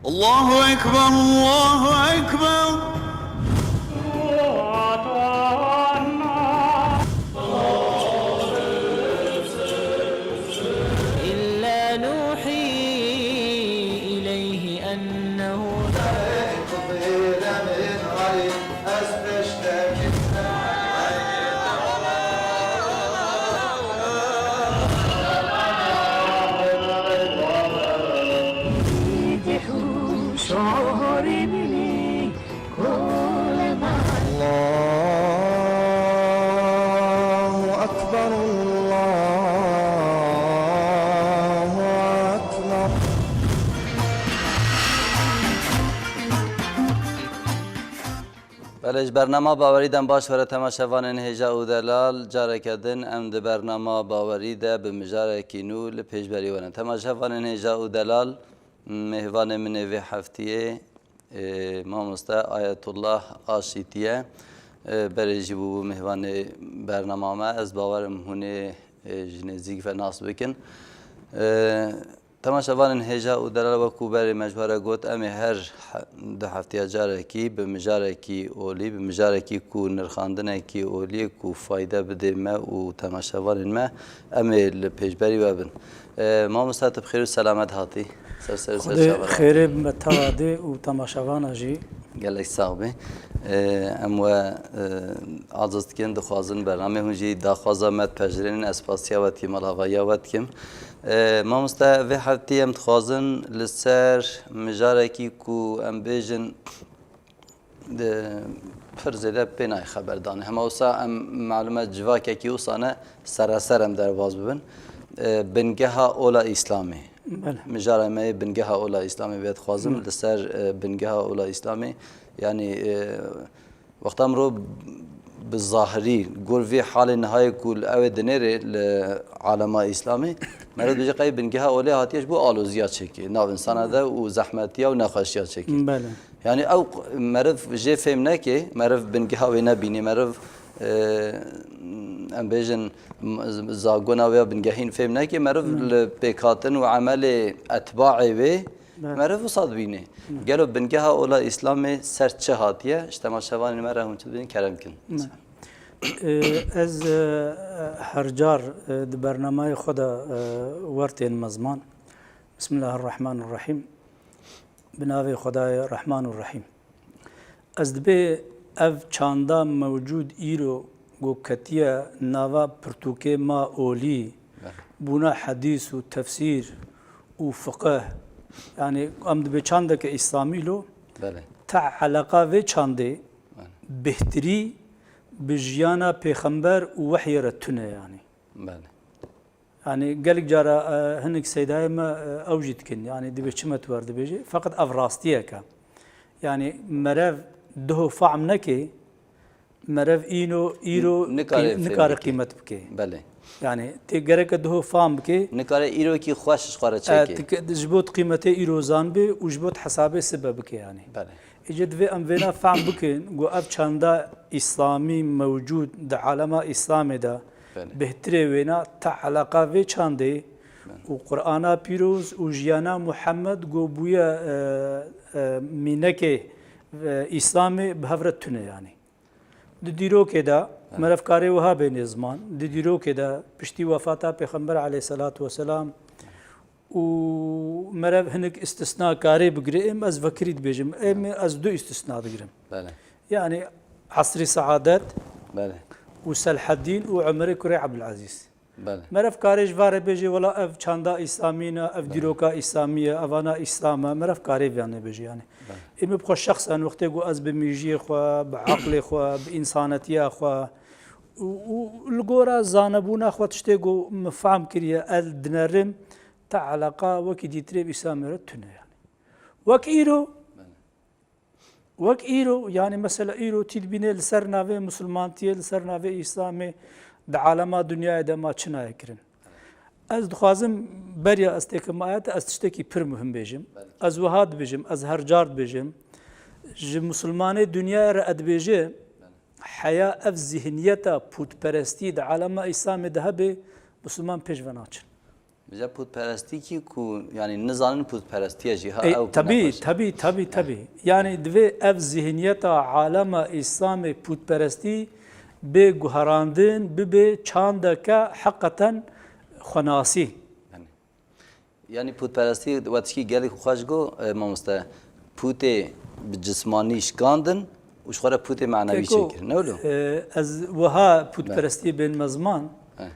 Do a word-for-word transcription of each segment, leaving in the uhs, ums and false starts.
الله أكبر، الله أكبر. إلا نوحي إليه أنه الله أكبر، الله أكبر. Belê, ji bernama Bawerî dem baş were temaşevanên hêja û delal. Careke din em di bernama Bawerî de bi mijarekî nû li pêşberî we ne. Temaşevanên hêja û delal, mêvanê min ê vê heftiyê, e, mamoste Ayetullah Aşîtî ye. E, berê jî bûbû mêvanê bernama me. Ez bawerim hûn ê, e, ji nêzîk ve nas bikin. E, Temaşevanên hêja û delal, wekû berê me ji we re got, em ê her he-, du heftiya carekî bi mijarekî olî, bi mijarekî ku nirxandinekî olî ye ku fayde bidê me û temaşevanên me, em ê li pêşberî we bin. E, mamosta, tu bi xêr û selamet hatî. Ser ser ser Xwedê çava xêrê bi me teva dê û temaşevana jî. Gelek sax bî. E, em we, e, aciz dikin, dixwazin bernamê hûn jî daxwaza me dipejirînin, ez spasiya we dikim, alavayiya we dikim. E, mamoste, vê heftî em dixwazin li ser mijarekî ku em bêjin, e, pir zêde pê nayê xeberdanê. Hema wisa em malûm e civakekî wisa ne sereser em derbas bibin. E, bingeha ola Îslamê. Belê. Mijara me yê bingeha ola Îslamê vê dixwazim Belê. li ser, e, bingeha ola Îslamê. Yanî, e, Wexta mirov bi zahirî, gor vê halê nihayê ku li ew ê dinêrê li alema Îslamê, meriv dibêje qey bingeha olê hatiye ji bo aloziya çêkê, nav insana de û zehmetiya û nexweşiya çêkê. Belê. Yanî ew q-, meriv jê fêm neke, meriv bingeha wê nebînê, meriv, e, em bêjin, m-, z-, zagona wê ya bingehîn fêm neke, meriv Belê. li pêkhatin û emelê etbaê wê Belê. meriv wisa dibîne. Belê. Gelo bingeha ola Îslamê ser çi hatiye? Ji temaşevanên me re hûn çi dibînin, kerem kin. Belê. E, ez, e, her car, e, di bernamayê xwe de, e, wer tênim ziman. Bismillahirrahmanirrahîm. Bi navê Xwedayê Rehman û Rehîm. Ez dibê ev çanda mewcûd îro ku ketiye nava pirtûkê ma olî, Belê. bûna hedîs û tefsîr û fiqih, yanî em dibê çandeke îslamî lo, Belê. te eleqa vê çandê Belê. bêhtirî bi jiyana pêxember û wehyê re tune yanî. Belê. Yanî gelek cara, e, hinek seydayê me, e, ew jî dikin. Yanî dibê çi me tu wer dibêjî? Feqet ev rastiyek e. Yanî merev duho fahm neke, merev îno, îro N-, nikare qî-, fêm nikare bike. qîmet bike. Belê. Yanî tê gereke duho fahm bike. Nikare îrokî xweş ji xwe re E, çêke. dike-, ji bo qîmetê îro zanbê û ji bo hesabê sibe bike yanî. Belê. Îca divê em vêna fehm bikin ku ev çanda îslamî mewcûd di alema îslamê de Belê. bêhtirê wêna te eleqa vê çandê Belê. û Qur'ana pîroz û jiyana Muhammed ku bûye, e, e, mînekê, e, îslamê bi hev re tune yanî. Di dîrokê de Belê. meriv karê wiha bêne ziman. Di dîrokê de piştî wefata Pêxember aleyhisselatu vesselam û merev hinek îstisna karê bigire, êm ez vekirî dibêjim. Êm ez du îstisna digirim. Belê. Yanî Esrî Saadet Belê. û Selheddîn û Umerê kurê Ebdulezîz. Belê. Merev karê ji vare bêjê, wela ev çanda îslamî ne, ev Belê. dîroka îslamî ye, evana îslam e. Merev karê viyanê bêjê yanî. Belê. Êm bi xwe şexsen wextê ku ez bi mîjiyê xwe, bi aqlê xwe, bi însanetiya xwe û, û li gora zanebûna xwe tiştê ku min fehm kiriye, ez dinerim, te eleqa wekî dîtirê bi îslamê re tune yanî. Wek îro, Belê. wek îro, yanî mesela îro tî dibînê li ser navê misilmantiyê, li ser navê îslamê di alema dinyayê de ma çi nayê kirin. Ez dixwazim beriya ez têkim ayete, ez tiştekî pir muhim bêjim. Belê. Ez wiha dibêjim, ez her car dibêjim. Ji misilmanê dinyayê re ez dibêjim, Belê. heya ev zihniyeta pûtperestî di alema îslamê de hebe, misilman pêş ve naçin. Ji pûtperestîkî ku, yanî nizanin pûtperestiye jî ha Ê, ew tabî, nexweş e. tabî, tabî, tabî. Yani divê ev zihniyeta alema Îslamê pûtperestî bê guherandin, bibe çandeke heqeten xwenasî. Yani, yanî pûtperestî we tişkî gelek xweş got, e, mamoste. Pûtê bi cismanî şikandin û ji xwe re pûtê manewî Keko, çêkirin. Ne wilo? e, ez wiha pûtperestiyê bên mezman. He.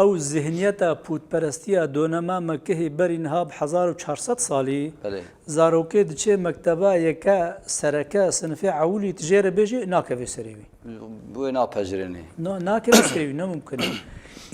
Ew zihniyeta pûtperestiya donema Mekihê berî niha bi hezar û çar sed salî, Belê. zarokê diçê mekteba yeke sereke sinifê ewilî, tu jê re bêjî, nakeve serê wî. Wê napejirênê. Na-, nakeve serê wî, ne mumkin e.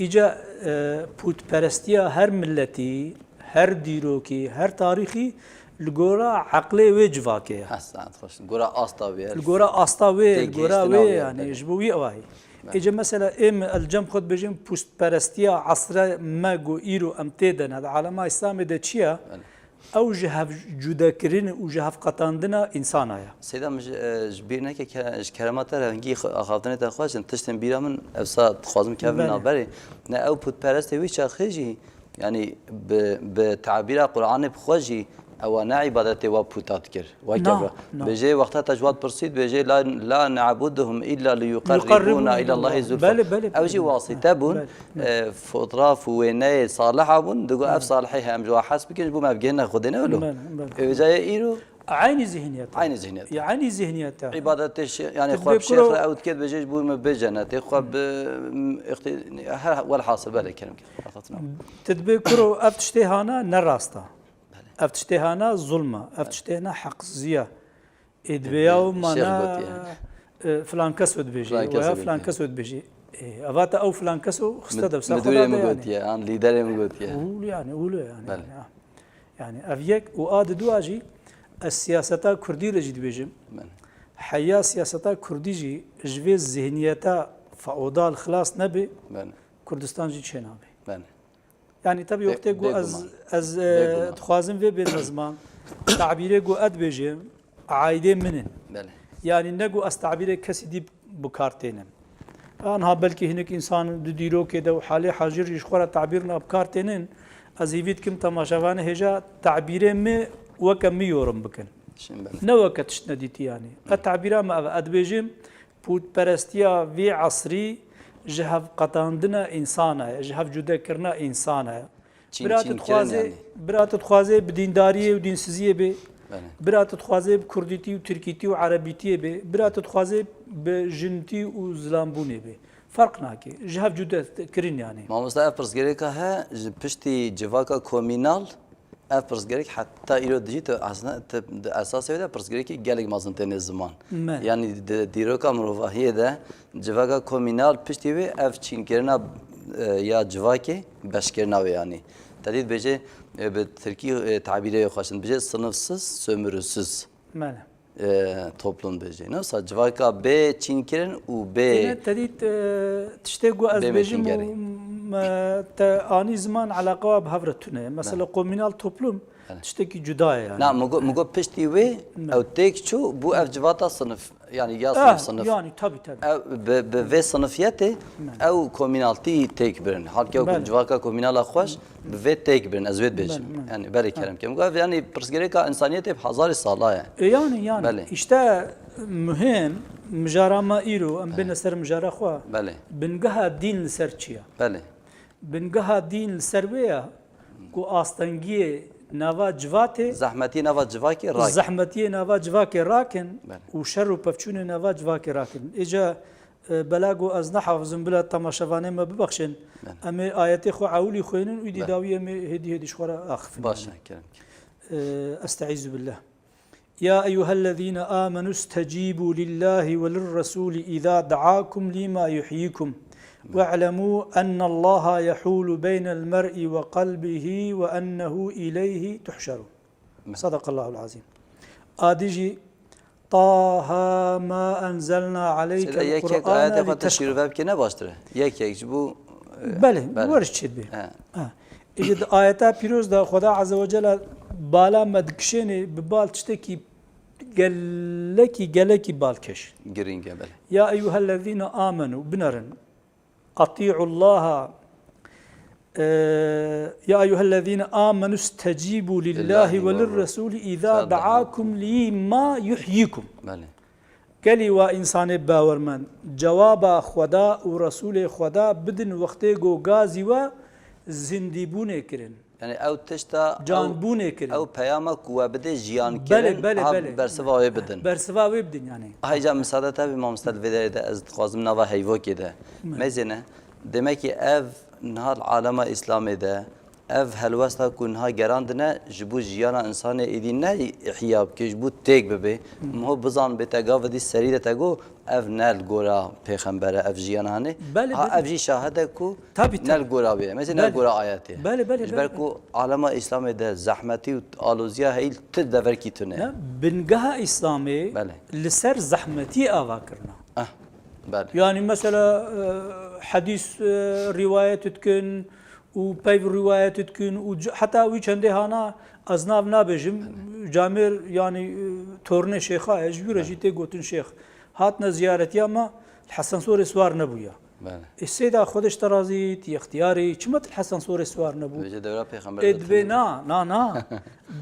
Îca, e, pûtperestiya her miletî, her dîrokî, her tarîxî li gora eqlê wê civakê ye. Hesat xweş. Li gora asta wê ye. Li gora asta wê, li gora Têgihiştina wê wê ye, yani, belê. ji bo wî ew ayî. Belê. Êce mesela ê min el cem xwe dibêjim pûtperestiya esre me ku îro em tê de ne, di alema Îslamê de çi ye? Belê. Ew ji hev cudekirin û ji hev qetandina însana ye. Seyda min ji, e, ji bîr neke ke-, ji kerema te re hingî xwe-, axaftinê te xweş in, tiştên bîra min ev sa dixwazim kevin Belê. navberê. Ne ew pûtperestê wî çaxê jî, yanî bi, bi tabîra Qur'anê bi xwe jî ewa ne îbadetê wa pûta dikir. Weke Na, be. na. Bêjê wexta te ji wan pirsî, dibêjê, "La, la na'buduhum illa li yuqerribûna Yuqerribûna ila Allahî ilallah." zulfa. Belê, belê, Ew jî belê. wasîte bûn, Belê, belê. e, fotraf û wêneyê saliha bûn, digo, "Ev Belê. salihê heye, em ji wan hes bikin, ji bo me bigihîne Xwedê." Ne wilo? Belê, belê. Ê, vêca ye îro Eynî zihniyet. Eynî zihniyet. Ya eynî zihniyet. Îbadetê şi-, yanî Ti xwe bê bi şêx kuro re ew dikê, dibêjê, "Ji bo me bê cenetê, xwe bi, m, ixtî-", her, welhasil, belê, kerem ke. Axaftina. Ti dibê kuro ev tiştê hana ne rast e. Belê. Ev tiştê hana zulm e. Ev Belê. tiştê hana heqsizî ye. Ê, dibê ya Şêx mana, gotiye. e, filan kes wê dibêjê, Filan kes weya wê filan gotiye. kes wê dibêjê. Ê, eva te ew filan kes û xiste Mid-, dev ser xwe müdürê da min de yani. gotiye, an liderê min gotiye. Ûl yani, ûl yani. Belê. Ya. Yani ev yek û a di dua jî ez siyaseta kurdî re jî dibêjim. Belê. Heya siyaseta kurdî jî ji vê zihniyeta feodal xilas nebe, Belê. Kurdistan jî çênabe. Belê. Yani tabii Bê-, wextê ku ez, bêguman. ez, e, Bêguman. dixwazim vê bême ziman, tabîrê ku ez dibêjim, aîdê min in. Belê. Yani ne ku ez tabîrê kesî dî bi kar tênim. Anha belkî hinek însan di dîrokê de û halê hajir jî ji xwe re tabîr na bi kar tênin, ez hîvî dikim temaşevanê hêja tabîrê min weke min yorum bikin. Şimdi belê. Ne weke tişt nedîtî yani. Ez tabîra me ev e, ez dibêjim, pûtperestiya vê esrî ji hev qetandina însana ye, ji hev cudekirina însana ye. Çîn, Bira tu çîn dixwaze, kirin yani. bira tu dixwaze bi dîndariyê û dînsiziyê bê. Belê. Bira tu dixwaze bi kurdîtî û tirkîtî û erebîtiyê bê. Bira tu dixwaze bi jintî û zilanbûnê bê. Ferq nake. Ji hev cude kirin yani. Mamosta, ev pirsgirêka he, ji piştî civaka komînal, ev pirsgirêk heta îro dijî tu esna-, tu di esasê wê de pirsgirêkî gelek mezin têne ziman. Me. Yanî di dîroka mirovahiyê de civaka komînal piştî wê ev çînkirina, e, ya civakê beşkirina wê yanî. Te dî dibêje, e, bi tirkî, e, tabîrê wê xweş in, dibêje sınıfsız, sömürüsüz. Belê. e, toplum bêjê. Ne wisa civaka bê çînkirin û bê Têne te dît, e, tiştê ku ez bê bêjim û metingerî. me te anî ziman eleqa wa bi hev re tune ye. Mesela Belê. komînal toplum Belê. tiştekî cuda ye yani. Na, min got, min got piştî wê Ne. ew têk çû bû ev civata sinif, yani ya Ah, sinif sinif. yani tabii, tabii. Ew bi, bi vê sinifiyetê Ne. ew komînaltî têk birin. Halkê ew Belê. civaka komînala xweş Bi vê têk birin, ez vê dibêjim. Belê, belê. Yani, belê Ha. kerem kem. Ev, yani, pirsgirêka insaniyetê bi hezarê sala ye. E, yani, yani. Belê. İşte muhim, mijara me îro, em Belê. bêne ser mijara xwe. Belê. Bingeha dîn li ser çi ye? Belê. Bingeha dîn li ser wê ye ku astengiyê nava civatê Zehmetiyê nava civakê û rak. zehmetiyê nava civakê rakin Belê. û şer û pevçûnê nava civakê rakin. Êca E, bela ku ez nehafizim, bila temaşevanê me bibexşin. Belê. Em ê ayetê xwe ewilî xwênin û îdî Belê. dawî em ê hêdî hêdî ji xwe re axifin. Baş e, kerem. E, Estaizu billah. Ya eyyuhellezîne amenu stecîbû lillâhi ve lirresûlî îzâ da'akum lîmâ yuhyikum. Belê. We'lemû ennallaha yehûlu beynel mer'i ve kalbihi ve ennehu ileyhi tuhşerûn. Belê. Sadakallahul azîm. Adî jî Taha ma enzelna aleykel Şöyle yek yek Kur'ane ayete xwe liteşkî. teşkîl ve bikene baştir e. Yek yek ji bo, e, Belê, belê. Weriş çêdibê. He. Ha. Îdî di ayeta pîroz de Xweda Azze ve Celle bala me dikişênê bi bal tiştekî gelekî, gelekî balkêş. Girîng e, belê. Ya eyyuhellezîne amenu, binerin. Atî'ullaha. Ee, ya eyyuhellezîne amenü stecîbû lillahi ve lirresûlî îzâ da'akum lîmâ yuhyikum. Belê. Gelî wa însanê bawermend, cewaba Xweda û Resûlê Xweda bidin wextê ku gazî we zindîbûnê kirin. Yani ew tişta, ew, canbûnê kirin. Ew peyama ku we bidê jiyan kirin, belê, belê, ha, belê, bersiva wê bidin. Bersiva wê bidin yani. Ayrıca misade tabi mamoste, di vê derê de ez dixwazim nava heyvokê de. Belê. Mezêne, demek ki ev niha li alema Îslamê de, ev helwesta ku niha gerandine, ji bo jiyana însanê êdî ne ihya bike, ji bo têk bibe. Miho bizan bê te gava dî serî de te got, ev ne li gora pêxembere, ev jiyana hanê. Belê, ha, belê. Ev jî şahid e ku, tabii, ne li gora wê ye. Mesela ne li gora ayetê ye. Belê, belê, belê. Ji ber ku alema Îslamê de zehmetî û aloziya heyî ti deverkî tune. Ne, bingeha Îslamê, belê, li ser zehmetiyê ava kirina. Ah, belê. Yani mesela, e, hedîs, e, rivayet dikin û peyv rivayet dikin û c-, heta wî çendê hana ez nav nabêjim, camêr yani, e, tornê şêxa ye, ji wî re jî tê gotin şêx. Hatine ziyaretiya me, li Hesensorê siwar nebûye. Belê. Ê Seyda, Xwedê ji te razî, tu yextiyarî, çima tu li Hesensorê siwar nebû? Dibêje dewra pêxember. Ê dibê na, na, na.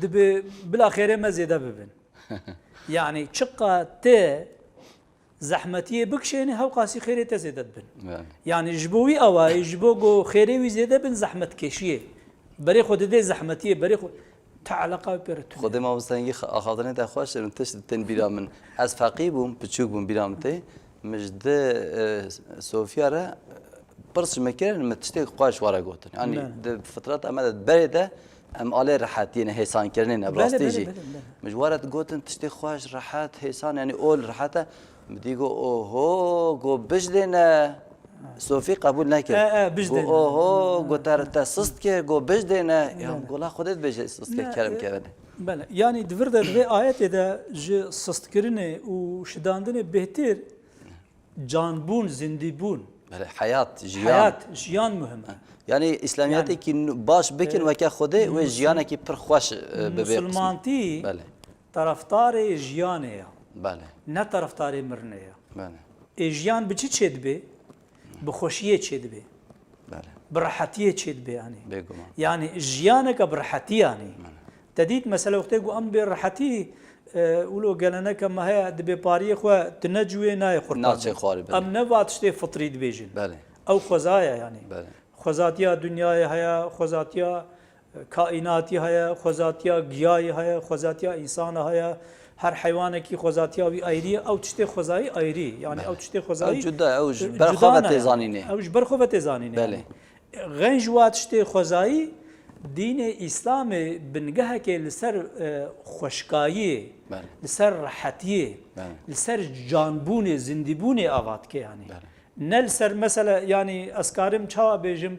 Dibê bila xêrê me zêde bibin. Yani çiqa te zehmetiyê bikişênî, hewqasî xêrê te zêde dibin. Belê. Yani ji bo wî awayî, ji bo ku xêrê wî zêde bin, zehmetkêşiyê. Berê xwe didê zehmetiyê, berê xwe, te eleqa wî pê re tune. Xwedê mamoste hingî xa-, axaftinê te xweş in, tişt tên bîra min. Ez feqî bûm, piçûk bûm, bîra min tê. Min ji di, e, Sofiya re pirs ji min kirin, min tiştê xweş were gotin. Yani, belê, di fitreta me de, berê de em alê rehetiyê ne, hêsankirinê ne, bi rastî jî. Belê, belê, belê. Min ji were gotin tiştê xweş, rehet, hêsan, yani ol rehet e. Min dî got, oho, got bijdêne. Sofî qebûl nekir. E, e, bijdêne. Got, oho, got te, te sist kir, got bijdêne. Ya, belê, gola Xwedê dibêje sist kir, ne, kerem, e, kevin. Belê. Yani di vir de, di vê ayetê de ji sistkirinê û şidandinê bêhtir canbûn, zindîbûn. Belê, heyat, jiyan. Heyat, jiyan muhim e. Ha. Yani, îslamiyetê, yani, ki nu-, baş bikin, e, weke Xwedê, wê jiyanekî pir xweş, e, bibe qismet. Musulmantî, belê, taraftarê jiyanê ya. Belê. Ne taraftarê mirinê ya. Belê. Ê jiyan bi çi çêdibe? Bi xweşiyê çêdibe. Belê. Bi rehetiyê çêdibe yani. Bêguman. Yani jiyaneke bi rehetî yani. Belê. Te dît mesela wextê ku em bê rehetî, e, wilo geleneke me heye, dibê pariyê xwe tu ne cûyê nayê xurtandin. Naçê xwarê, belê. Em ne va tiştê fitrî dibêjin. Belê. Ew xwezaya yani. Belê. Xwezatiya dinyayê heye, xwezatiya, e, kaînatî heye, xwezatiya giyayê heye, xwezatiya însana heye. Her heywanekî xwezatiya wî ayrî ye. Ew tiştê xwezayî ayrî. Yani, belê, ew tiştê xwezayî, ew cuda, ew ji, e, ber xwe ve tê zanînê. Ew ji ber xwe ve tê zanînê. Belê. Yani. Xenj wa tiştê xwezayî, dînê Îslamê bingehekê li ser, e, xweşkayiyê, belê, li ser rehetiyê, belê, li ser canbûnê, zindîbûnê ava dike yani. Belê. Ne li ser mesela, yani ez karim çawa bêjim,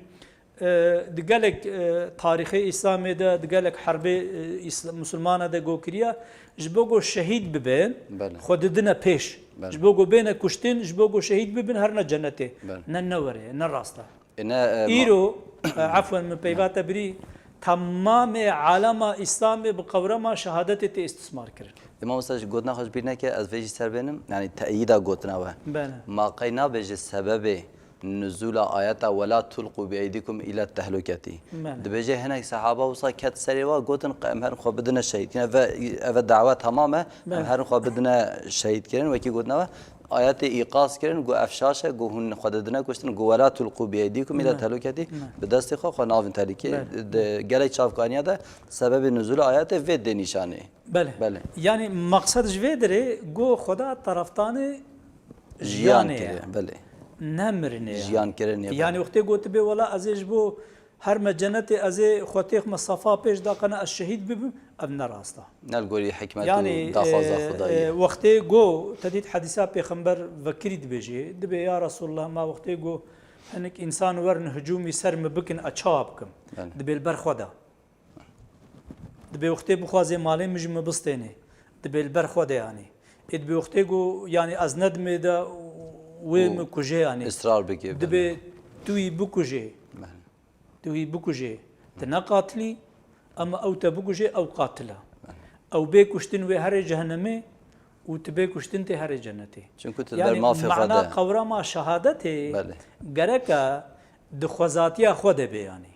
e, di gelek, e, tarîxê Îslamê de, di gelek herbê, e, Îsla-, Musulmana de go kiriya, ji bo go şehîd bibin, belê, xwe didine pêş. Belê. Ji bo go bêne kuştin, ji bo go şehîd bibin, herine cennetê. Belê. Ne, ne were, ne rast e. E, ne, e, ma- Îro, e, efwen, min peyva te birî, temamê alema Îslamê bi qewrema şehadetê tê îstismar kirin. Ê mamoste, ji gotina xwe ji bîr neke, ez vê jî ser bênim, yani teyîda gotina we. Belê. Ma qey nabêje sebebê nuzula ayeta "Wela tulqu bi eydikum ila tehluketî"? Belê. Dibêje hinek sehaba wisa ket serê wa, gotin, "Qe em herin xwe bidine şehîd." Yine ve, eve dawa tamam e, em, belê, herin xwe bidine şehîd kirin, wekî gotina we. Ayetê îqaz kirin, got ev şaş e, got hûn xwe didine kuştin, got "Wela tulqu bi eydikum ila, ne, tehluketî", ne, bi destê xwe xwe navin tehlûkê. Belê. Di gelek çavkaniya de sebebê nuzûlê ayetê vê dê nîşanê. Belê. Belê. Yani maqsed ji vê derê got Xweda taraftanê jiyan, jiyanê kiriye, ye. Belê. Ne mirinê ye. Jiyan kirinê ye, yani belê. Wextê gotibê, "Wela ez ê ji bo herme cenetê, ez ê xwe têxme safa pêş daqene ez şehîd bibim", ev ne rast e. Ne li gorî hikmet û, yani, daxwaza, e, Xwedayî ye. E, wextê go te dît hedîsa pêxember vekirî dibêjê, dibê, "Ya Resulullah, ma wextê go hinek însan werin hicûmî ser min bikin, ez çawa bikim?" Belê. Dibê li ber xwe de. Dibê wextê bixwazê malê min ji min bistênê. Dibê li ber xwe de, yanî. Ê dibê wextê go, yanî ez nedimê de wê, û, min kujê, yanî. Israr bike, dibê, belê, tu wî bikujê. Belê. Tu wî bikujê. Tu ne qatilî, ama ew te bikujê, ew qatil e. Belê. Ew bê kuştin wê herê cehennemê û tu bê kuştin tê herê cennetê. Çunku tu, yanî, ber mafê xwe mana de, qewrama şehadetê, belê, gereke di xwezatiya xwe de bê, yanî.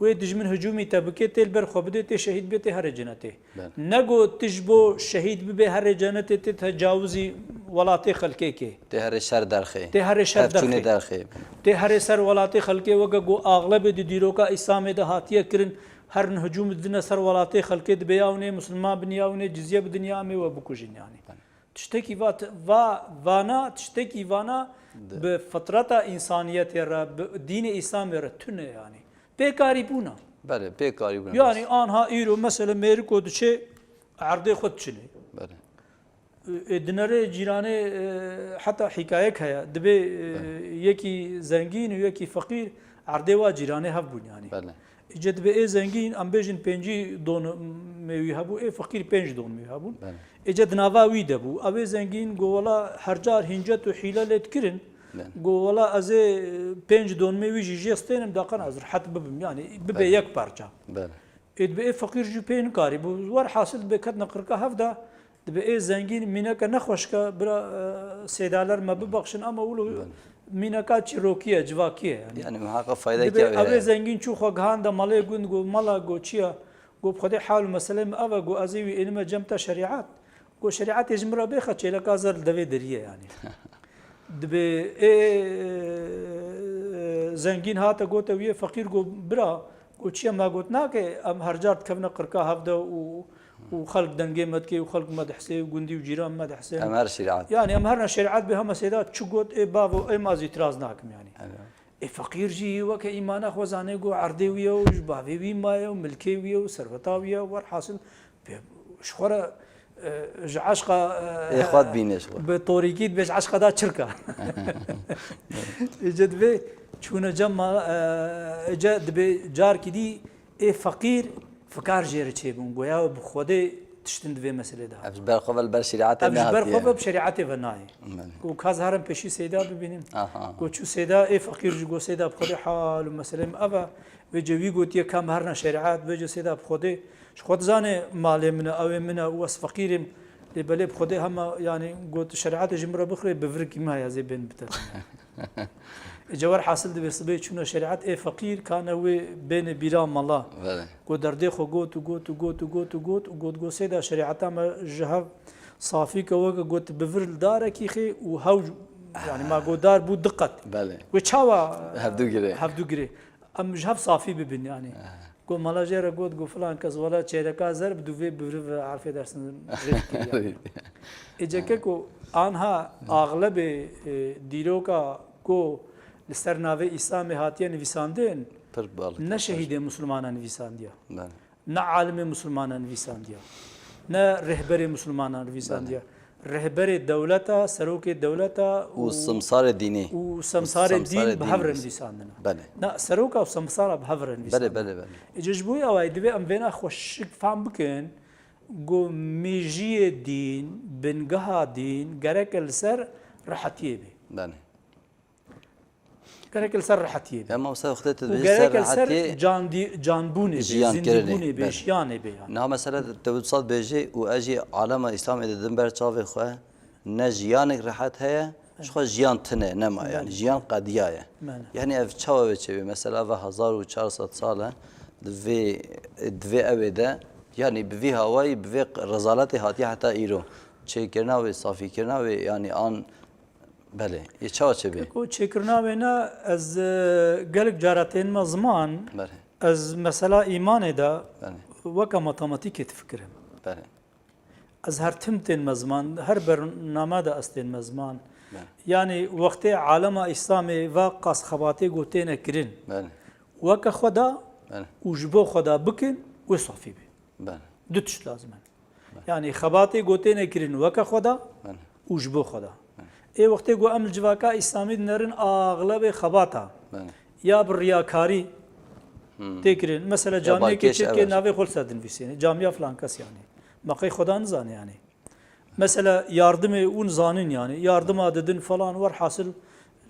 Wê dijmin hicûmî te bike, tê li ber xwe bidê, tê şehîd bê, tê herê cenetê. Belê. Ne got tu ji bo şehîd bibê herê cenetê, tê tecawizî welatê xelkê kê. Tê herê şer derxê. Tê herê şer Hevçûnê derxê. derxê. Tê herê ser welatê xelkê weke ku axlebê di dîroka Îslamê de hatiye kirin, herin hicûm didine ser welatê xelkê, dibê ya hûn ê misilman bin, ya hûn ê cizye bidin, ya em ê we bikujin yanî. Belê. Tiştekî va, va, vana, tiştekî vana Di- bi fitreta însaniyetê re, bi dînê Îslamê re tune yanî. Pêkarîbûna. Belê, pêkarîbûna. Yanî anha îro mesela mêriko diçe erdê xwe diçine. Belê. E, dinerê cîranê, e, heta hîkayek heye. Dibê, e, Belê. yekî zengîn û yekî feqîr erdê wa cîranê hev bûn yanî. Belê. Îca dibê ê zengîn, em bêjin pêncî don mêwî hebû, ê feqîr pênc don mêwî hebûn. Belê. Îca di nava wî de bû. Ew ê zengîn got, wela her car hîncet û hîle lê dikirin. Belê. Got, wela ez ê pênc don mêwî jî jê stênim, daqan ez rihet bibim. Yanî bibê Belê. yek parça. Belê. Ê dibê ê feqîr jî pê nikarî bû. Werhasil dibê ketine qirka hev de, dibê ê zengîn mîneke nexweşke, bira, e, seydaler me bibexşin, ama wilo Belê. mîneka çîrokî ye, civakî ye yanî. Yanî miheqeq faydekî Dibê ew ê heye. zengîn çû xwe gihanda malê gund, got, mala, got, çi ye? Got, bi Xwedê hal û meselê min ev e, got, ez ê wî ênime cem te şerîet. Got, şerîetê ji min re bêxe, çêleka zer li devê derî ye yanî. Dibê ê, e, zengîn hate gote wî yê feqîr, got, bira, got, çi ye? Me got, nake, em her car dikevine qirka hev de û, û xelk dengê me dike û xelk me dihsê û gundî û cîran me dihsê. Em her şerîet. Yanî em herna şerîet bê, hema seyda çi got, ê bavo, ê ma ez îtiraz nakim yanî. Evet. Ê feqîr jî weke îmana xwe zanê, got erdê wî ye û ji bavê wî maye û milkê wî ye û serveta wî ye, werhasil pê, ji xwe re, e, ji eşqa, e, Ê xwe dibîne ji xwe. bi torîkî dibê ji eşqa da çirka. Îca dibê çûne cem ma, e, îca dibê carkî dî ê feqîr fikar jê re çêbûn. Goya bi Xwedê tiştin di vê meselê de. Ev ji ber xwe ve li ber şerîetê Ev ji ber nehatiye. xwe ve bi şerîetê ve nayê. Belê. Û ka ez herim pêşî seyda bibînim. Aha. Got çû seyda, ê feqîr jî got seyda bi Xwedê hal û meselê min ev e. Vêce wî gotiye ka em herna şerîet, vêce seyda bi Xwedê. Ji xwe dizane malê min e, ew ê min e û ez feqîr im. Lê belê bi Xwedê hema, yanî got şerîetê ji min re bixire, bi virikî min heye ez ê bên bitetim. Îca werhasil dibê sibê çûne şerîet, ê feqîr kane wê bêne bîra mala. Belê. Got derdê xwe got û got û got û got û got û got, got seyda şerîeta me ji hev safî ke weke got bi vir li darekî xê û hew, yanî ma got dar bû diqet. Belê. Wê çawa Hevdu girê. hevdu girê? Em ji hev safî bibin yanî. Aha. Got mala jê re got, got filan kes wela çêreka zer bi dûvê bi vir ve erfê dersin rêk kir yanî. Ê ceke ku anha axlebê, e, dîroka ku li ser navê Îslamê hatiye nivîsandin, Pir bal ne şehîdê misilmana nivîsandiya, Belê. ne alimê misilmana nivîsandiya, ne rehberê misilmana nivîsandiya. Belê. Rehberê dewleta, serokê dewleta Û û, simsarê dînî. û Û semsarê simsarê dîn bi dîn hev re nivîs- nivîsandine. Belê. Ne, seroka û semsara bi hev re Belê, nivîsandine. belê, belê. Îca ji bo ya wayî divê em vêna xweşik fam bikin. Ku mêjiyê dîn, bingeha dîn gereke li ser rehetiyê bê. Belê. Gereke li ser rehetiyê bê. Ya mamoste, wextê tu Û dibêjî ser gereke li ser rehetiyê, candî-, canbûnê bê, jiyan kirinê, zindîbûnê bê, belê. jiyanê bê yani. Niha mesela tu wisa dibêjî û ez jî alema Îslamê didim ber çavê xwe, ne jiyanek rehet heye, ji xwe jiyan tune nema, yani Belê. jiyan qediya ye. Belê. Yani ev çawa wê çêbê? Mesela ve hezar û çar sed sal e, di vê, di vê ewê de, yani bi vî hawayî, bi vê rezaletê hatiye heta îro. Çêkirina wê, safîkirina wê, yani an, belê, yê çawa çêbê? Ko çêkirina wê ne, ez, e, gelek cara tên me ziman, Belê. ez mesela îmanê de Belê. weke matematîkê difikirim. Belê. Ez her tim tên me ziman, her bername de ez tên me ziman. Belê. Yanî wextê alema Îslamê va qas xebatê ku têne kirin, Belê. weke xwe da Belê. û ji bo xwe da bikin, wê safî bê. Belê. Du tişt lazim in. Belê. Yanî xebatê ku têne kirin weke xwe da Belê. û ji bo xwe da. Belê. Ê wextê ku em li civaka Îslamî dinerin axlebê xebata Belê. ya bi riyakarî Hmm. tê kirin. Mesela Ya camiyekê balkêş, çêdike evet. navê xwe li ser dinivîsêne. Camiya filan kes yanî. Me qey xwe da nizane yanî. Mesela yardimê hûn zanin yanî. Yardima didin falan, werhasil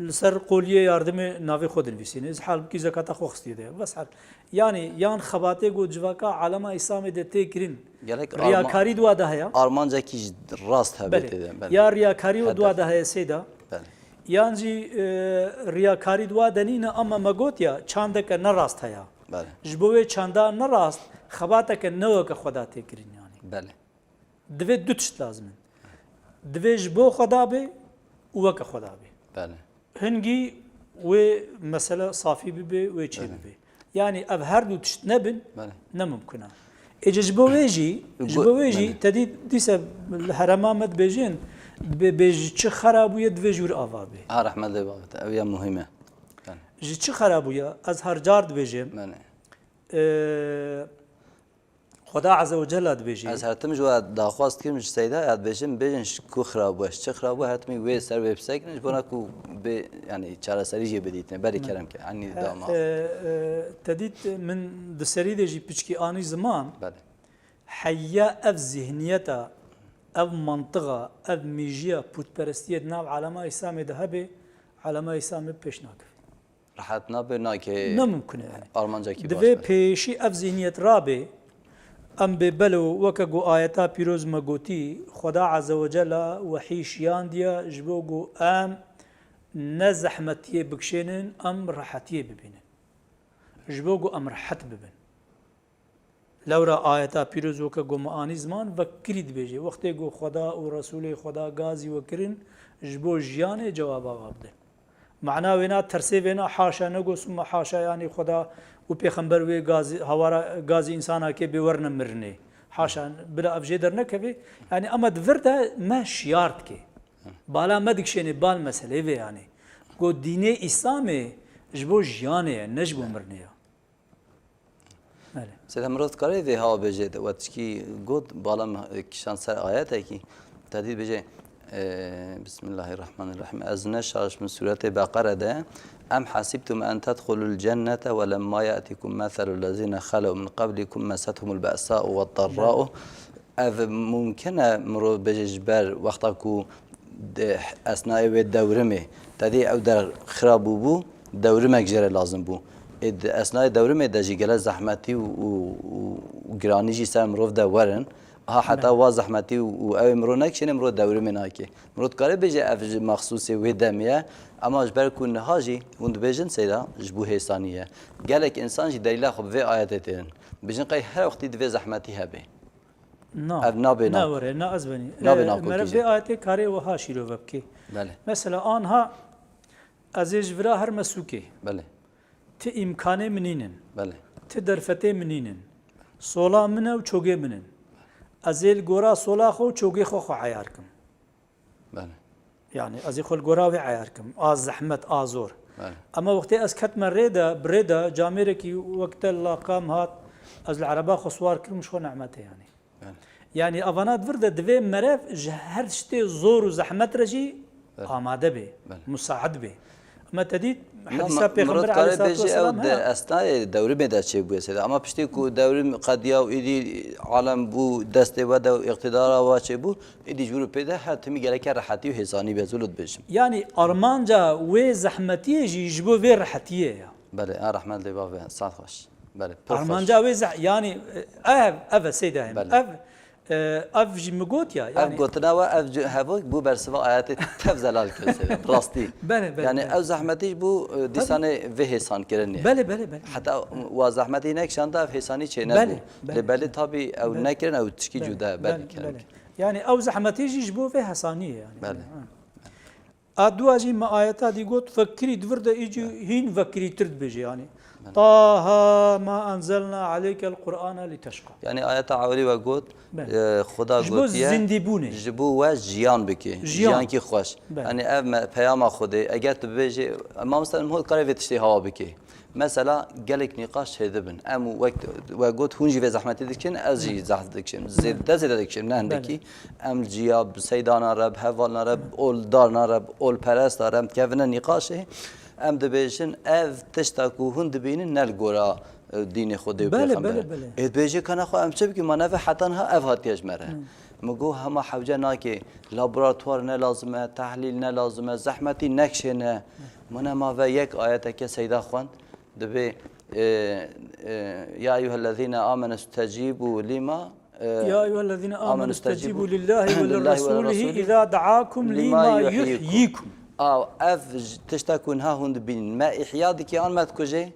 li ser qoliyê yardimê navê xwe dinivîsîne. Ez halbikî zekata xwe xistiye de. Bes hal. Yanî yan xebatê ku civaka alema Îslamê de tê kirin. Gerek riyakarî arma-, di wa de heye. armancekî ji rast hebe Belê. tê de. Belê. Ya riyakarî û di wa Hedef. de heye seyda. Belê. Yan jî, e, riyakarî di wa de nîne ama me got ya çandeke ne rast heye. Belê. Ji bo wê çanda ne rast, xebateke ne weke Xweda tê kirin yanî. Belê. Divê du tişt lazim in. Divê ji bo Xweda be û weke Xweda be. Belê. Hingî wê mesele safî bibe, wê çê Belê. bibe. Yanî ev her du tişt nebin, Belê. ne mimkun e. Êce ji bo wê jî, ji Go- bo wê jî Belê. tedî dîse li herema me dibêjin, dibê bê ji çi xera bûye divê ji wir ava be. Ha, rehmet lê babet. Ew ya muhîm e. Belê. Ji çi xera bûye? Ez her car dibêjim. Belê. Ee, Xweda Azze ve Cella dibêje. Ez her tim ji we daxwaz dikim ji Seyda ya dibêjim, bêjin ji ku xirab bû, ji çi xirab bû, her timî wê ser wê bisekirin, ji bona ku bê, yanî çareserî jê bidîtine, berî Belê. kerem ke, enî He, dama. e, e, te dît min di serî de jî piçkî anî ziman. Belê. Heya ev zihniyeta, ev mantiqa, ev mîjiya pûtperestiyê di nav alema Îslamê de hebe, alema Îslamê pêş nakeve. Rehet nabe, nake Ne mimkun e yani. armancekî baş Divê be. pêşî ev zihniyet rabe, em bê belo weke ku ayeta pîroz me gotî, Xweda Azze ve Cella wehî şiyandiye ji bo ku em ne zehmetiyê bikişênin, em rehetiyê bibînin. Ji bo ku em rehet bibin. Lewra ayeta pîroz weke ku me anî ziman, vekirî dibêje. Wextê ku Xweda û Resûlê Xweda gazî we kirin, ji bo jiyanê cewaba we bidin. Mana wêna tersê vêna haşa ne go suma haşa, yanî Xweda û Pêxember wê gazî, hawara gazî însanakê bê werne mirinê. Haşa, bila ev jê dernekeve. Yanî ema di vir de me şiyar dike. Bala me dikişêne bal meselê vê yanî. Go dînê Îslamê ji bo jiyanê ye, ne ji bo mirinê ye. Belê. Seyda, mirov dikare vê hawa bêje, we tişkî got, bala me kişand ser ayetekî, te dî dibêje, e, Bismillahirrahmanirrahim. Ez ne şaş min sûretê Beqere de, "Em hasibtum en tedxulul cennete ve lemma ya'tikum meselul lezine xelew min qablikum mesethumul be'sa'u ve darra'u." Ev mumkin e mirov bêje ji ber wexta ku di esnayê wê dewrimê, te dî ew der xira bûbû, dewrimek jê re lazim bû. Ê di esnayê dewrimê de jî gele zehmetî û, û, û giranî jî ser mirov de werin. Ha heta Belê. wa zehmetî û, û ew ê mirov nekişêne, mirov dewrimê nake. Mirov dikare bêje ev ji mexsûsê wê demê ye, ema ji ber ku niha jî hûn dibêjin Seyda, ji bo hêsanî ye. Gelek însan jî delîla xwe bi vê ayetê têrin. Dibêjin qey her wextî divê zehmetî hebe. Na. Ev nabê Na na. were, na ez benî. Nabê Ee, nakokî Meriv jî. vê ayetê karê wiha şîrove bike. Belê. Mesela anha ez ê ji vira herme sûkê. Belê. Ti îmkanê min nînin. Belê. Ti derfetê min nînin. Sola min e û çogê min in. Ez ê li gora sola xwe û çogê xwe xwe eyar kim. Belê. Yani ez ê xwe li gora wê eyar kim. A zehmet, a zor. Belê. Ama wextê ez ketme rê de, bi rê de, camêrekî wek te laqam hat, ez li ereba xwe siwar kirim, ji xwe nehmet e yani. Belê. Yani avana di vir de divê merev ji her tiştê zor û zehmet re jî Belê. amade be, Belê. musaid be. Ama te dît, Hema hadîsa Pêxember Mirov dikare aleyhissalatu bêje ew vesselam di heye. esnayê dewrimê de çêbûye Seyda. Ama piştî ku dewrim qediya û îdî alem bû destê we de û îqtidara we çêbû, îdî ji wir û pê de her timî gereke rehetî û hêsanî be, ez wilo dibêjim. Yani armanca wê zehmetiyê jî ji bo vê rehetiyê ya. Belê, a rehmet lê bavê, saet xweş. Belê, pir xweş. Armanca wê zeh-, yani, e, ev, ev e Seyda Hemî. Belê. Ev, e, ev jî min got ya, Ev yani gotina we, ev ji-, hevok bû bersiva ayetê tev zelal kir Seyda, bi rastî. Belê, belê, Yani belê. ev zehmetî ji bo, e, Tabii. dîsanê vê hêsan kirinê. Belê, belê, belê. Heta wa zehmetî nekişanda ev hêsanî çê Belê, nebû. belê. Lê belê tabî ew Belê. nekirin, ew tişkî Belê, cuda ye, belê, belê, belê. belê. Yani ew zehmetî jî ji bo vê hesanî ye yani. Belê. Ha. A dua jî me ayeta dî got, vekirî di vir de î jî Belê. hîn vekirîtir dibêje yani. Belê. Taha ma enzelna aleykel Qur'ana li teşqa. Yani ayeta ewilî we got, Belê. e, Xuda Ji bo gotiye, zindîbûnê. ji bo we jiyan bike, Jiyan. jiyankî xweş. Belê. Yani ev me, peyama Xwedê, eger tu bibêjê, mamoste min hol kare vê tiştê hawa bike. Mesela gelek nîqaş çêdibin. Em wek we got, hûn jî vê zehmetî dikin, ez jî Belê. zehf dikim. Zêde zêde dikim, ne hindikî. Belê. Em ciya bi seydana re, bi hevalna re, bi oldarna re, bi olperesta re, em dikevine nîqaşê. Em dibêjin, ev tişta ku hûn dibînin ne li gora, e, dînê Xwedê û Belê, Pêxemberê. belê, belê. Ê dibêje, kana xwe em çi bikin, ma neve hetan ha ev hatiye ji me re. Hı. Min got, hema hewce nake, laboratuwar ne lazim e, tehlîl ne lazim e, zehmetî nekişêne. Hı. Min ema ve yek ayeteke Seyda xwend, dibê, e, e, "Ya eyyuhellezîne amenu stecîbû lîma, e, Ya eyyuhellezîne amenu amenu stecîbû stecîbû lillâhi ve lillâhi ve lirresûlihi lirresûlî izâ da'âkum lîma lîma yuhyikum." yuhyikum. A, ev j-, tişta ku niha hûn dibînin. Me îhya dikî an me dikujê?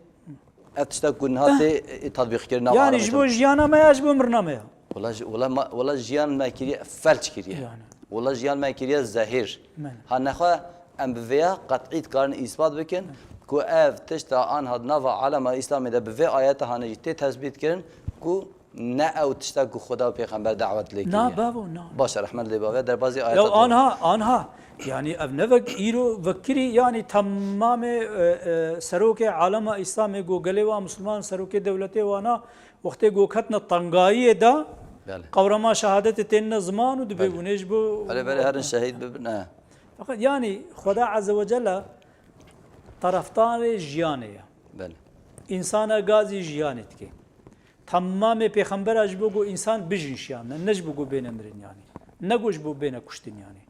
Ev tişta ku niha tê tatbîqkirin nav Yani ji bo jiyana me ya, ji bo mirina me ya. Wela ji-, wela ma-, wela jiyan me kiriye felç kiriye. Yani. Wela jiyan me kiriye zehîr. Men. Ha nexwe em bi vêya qet'î dikarin îsbat bikin ku ev tişta anha di nava alema Îslamê de bi vê ayeta hane jî tê tesbît kirin ku ne ew tişta ku Xweda û Pêxember dawet lê kiriye. Na bavo, na. Baş e, rehmet lê bavê, derbazî ayeta Ew dû. Anha, anha. Yani ev ne vek îro vekirî, yani temamê, e, e, serokê alema Îslamê ku gelê wa Musulman, serokê dewletê wana, wextê ku ketine tengayiyê de, Belê. Qewrema şehadetê tênine ziman û dibê Belê. Hûn ê ji bo Belê, belê, herin şehîd bibin, e. Feqet yani Xweda Azze ve Celle taraftarê jiyanê ye. Belê. Însana gazî jiyanê dike. Temamê pêxembera ji bo ku însan bijîn şiyane, ne ji bo ku bêne mirin yani. Ne ku ji bo bêne kuştin yani.